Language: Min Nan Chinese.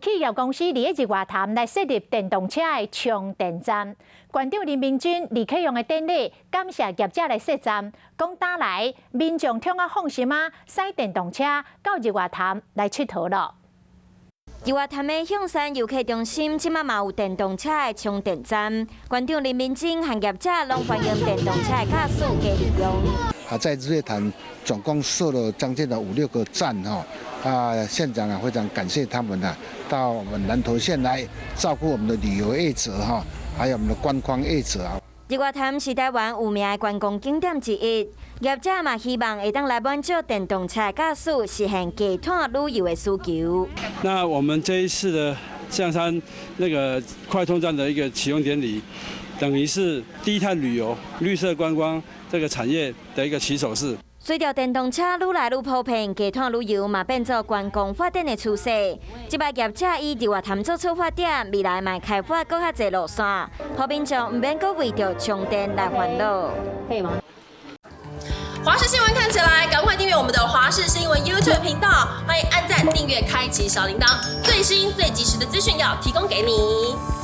企業公司佇咧日月潭來設立電動車的充電站。縣長林明珍、李克用的典禮，感謝業者來設站，講打來民眾通啊放心啊，駛電動車到日月潭來𨑨迌囉。日月潭的象山遊客中心，這馬嘛有電動車的充電站。縣長林明珍和業者攏歡迎電動車的駕駛加利用。啊，在日月潭總共設了將近的五六個站哈，啊，縣長啊非常感謝他們啊，到我們南投縣來照顧我們的旅遊業者哈，還有我們的觀光業者啊。日月潭是台灣有名的觀光景點之一，業者嘛希望會當來滿足電動車駕駛實現低碳旅遊的需求。那我們這一次的象山那個快充站的一個啟用典禮，等於是低碳旅遊、綠色觀光這個產業的一個起手式。隨著電動車愈來愈普遍，低碳旅遊嘛變做觀光發展的趨勢。這擺業者以日月潭做出發點，未來嘛開發閣較濟路線，予民眾毋免閣為著充電來煩惱。可以嗎？華視新聞看起來，趕快訂閱我們的華視新聞 YouTube 頻道，歡迎按讚、訂閱、開啟小鈴鐺，最新最及時的資訊要提供給你。